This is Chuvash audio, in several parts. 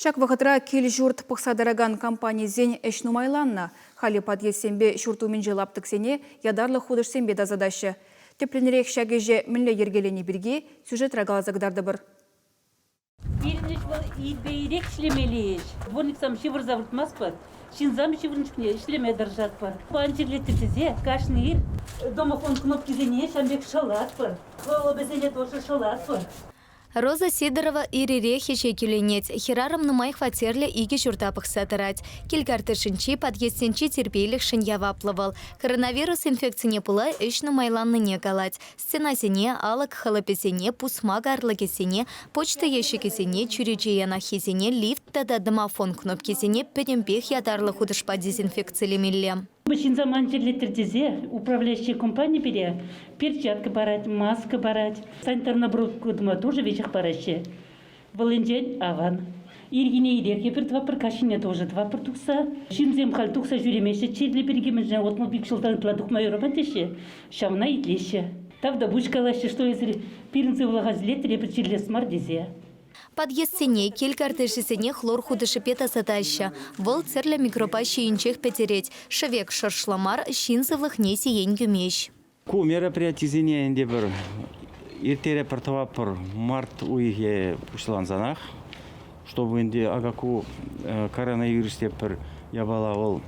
Ҫак вӑхӑтра кил-ҫурт пӑхса тӑракан компанисен ӗҫ нумайланнӑ. Халӗ подъездсемпе ҫурт умӗнчи лаптӑксене ятарлӑ хутӑшсемпе тасатаҫҫӗ. Тӗплӗнрех ҫак ӗҫе мӗнле йӗркелени пирки сюжетра каласа кӑтартӑпӑр. Пирӗн ӗҫ вӑл ирпе ирех ӗҫлемелли ӗҫ. Дворниксем ҫывӑрса выртмастпӑр, ҫынсем ҫывӑрнӑ чухне ӗҫлеме тӑрӑшатпӑр. Ан чирлеттӗр тесе кашни ир домофон кнопкисене ҫавӑн пек шӑлатпӑр, хӑлӑпӗсене тоже шӑлатпӑр. Роза Сидорова ир-ирех ӗҫе кӳлӗнет. Хӗрарӑм нумай хваттерлӗ икӗ ҫурта пӑхса тӑрать. Кил картишӗнчи, подъездсенчи тирпейлӗхшӗн яваплӑ вӑл. Коронавирус инфекцине пула ӗҫ нумайланнине калать. Стенасене, алӑк хӑлӑпӗсене, пусма карлӑкӗсене, почта ещӗкӗсене, чӳрече янаххисене, лифт тата домофон кнопкисене пӗтӗмпех ятарлӑ хутӑшпа дезинфекцилемелле. Ҫынсем ан чирлеттӗр тесе управляющи компани пире перчатка парать, маска парать, санитарно-обработка тума тоже веҫех параҫҫӗ. Вӑл енчен аван. Ирхине ирех эпир тӑватпӑр, каҫхине тоже тӑватпӑр тухса. Ҫынсем халь тухса ҫӳремеҫҫӗ, чирлӗ пирки мӗншӗн 65 ҫултан ытла тухма юраман теҫҫӗ, ҫавна итлеҫҫӗ. Тавтапуҫ калаҫҫӗ, что эсир пирӗн сывлӑха силетӗр, эпир чирлес мар тесе. Подъездсене, кил картишӗсене хлор хутӑшӗпе тасатаҫҫӗ. Вӑл тӗрлӗ микроба ҫийӗнчех пӗтерет. Шӗвек шӑршлӑ мар, ҫын сывлӑхне сиен кӳмест. Ку мероприятисене ӗнтӗ пӗр ирттеретпӗр тӑватпӑр март уйӑхӗ пуҫлансанах, чтобы ӗнтӗ ака ку коронавирус тепӗр япала вӑл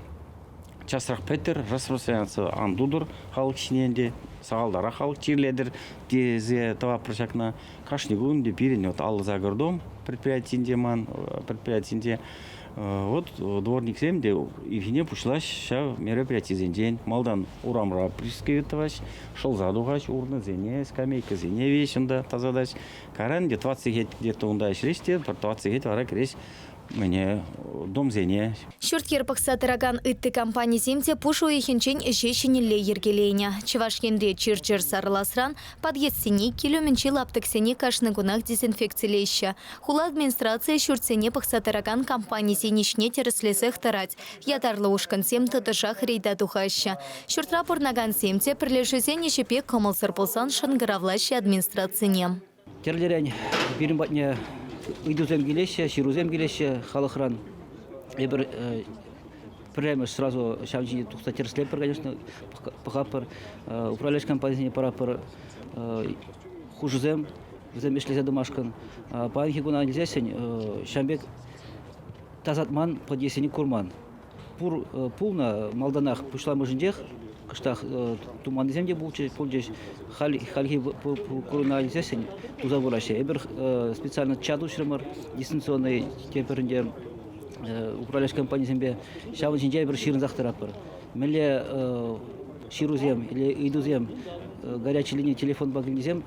часрах пӗттӗр, распространяться ан тутӑр халӑх ҫине ӗнтӗ, сахалтарах халӑх чирлетӗр тесе тӑватпӑр ҫакна. Кашни кун ӗнтӗ пирӗн вот 58 дом предприятинче ман предприятинче вот дворниксем те ирхине пуҫлаҫ ҫав мероприятисенчен. Малтан урамра прискевит тӑваҫ, шӑлса тухаҫ урнӑсене, скамейкӑсене веҫ унта тасатаҫ. Кайран ӗнтӗ тӑват сехет где-то унта ӗҫлеҫ те, пӗр тӑват сехет вара кӗрес мӗне, домсене. Ҫурт-йӗр пӑхса тӑракан ытти компанисем те пуш уйӑхӗнчен ӗҫе ҫӗнӗлле йӗркеленӗ. Чӑваш Енре чир-чӗр сарӑласран подъездсене, кил умӗнчи лаптӑксене кашни кунах дезинфекцилеҫҫӗ. Хула администрацийӗ ҫуртсене пӑхса тӑракан компанисен ӗҫне тӗрӗслесех тӑрать. Ятарлӑ ушкӑнсем тӑтӑшах рейда тухаҫҫӗ. Ҫуртра пурӑнакансем те пӗрлешӳсен ӗҫӗпе кӑмӑлсӑр пулсан шӑнкӑравлаҫҫӗ администрацине. Тӗрлӗрен пирӗн патне ыйтусем килеҫҫӗ, ҫырусем килеҫҫӗ халӑхран. Эпир пӗрремӗш сразу ҫав ҫине тухса тӗрӗслетпӗр, конечно, пӑхатпӑр. Управляющи компанисене паратпӑр хушӑсем, вӗсем ӗҫлесе тӑмашкӑн. Паянхи куна илсессӗн ҫавӑн пек тасатман подъездсене курман. Пур пулнӑ малтанах пуҫламӑшӗнчех кӑштах туманнисем те пулчӗҫ. Хальхи курӑна илсессӗн туса пыраҫҫӗ. Эпир специально чат уҫрӑмӑр дистанционный тепӗринче управляющи компанисемпе. Ҫавӑн ҫинче эпир ҫырӑнсах тӑратпӑр. Мӗнле ҫырусем или ыйтусем горячей линии телефонпа килнисем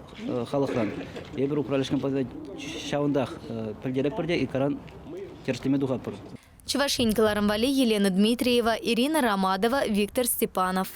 халӑхран эпир управляющи компание ҫавӑнтах пӗлтеретпӗр те экран тӗрӗслеме тухатпӑр. Чӑваш Ен кӑларӑм валли Елена Дмитриева, Ирина Ромадова, Виктор Степанов.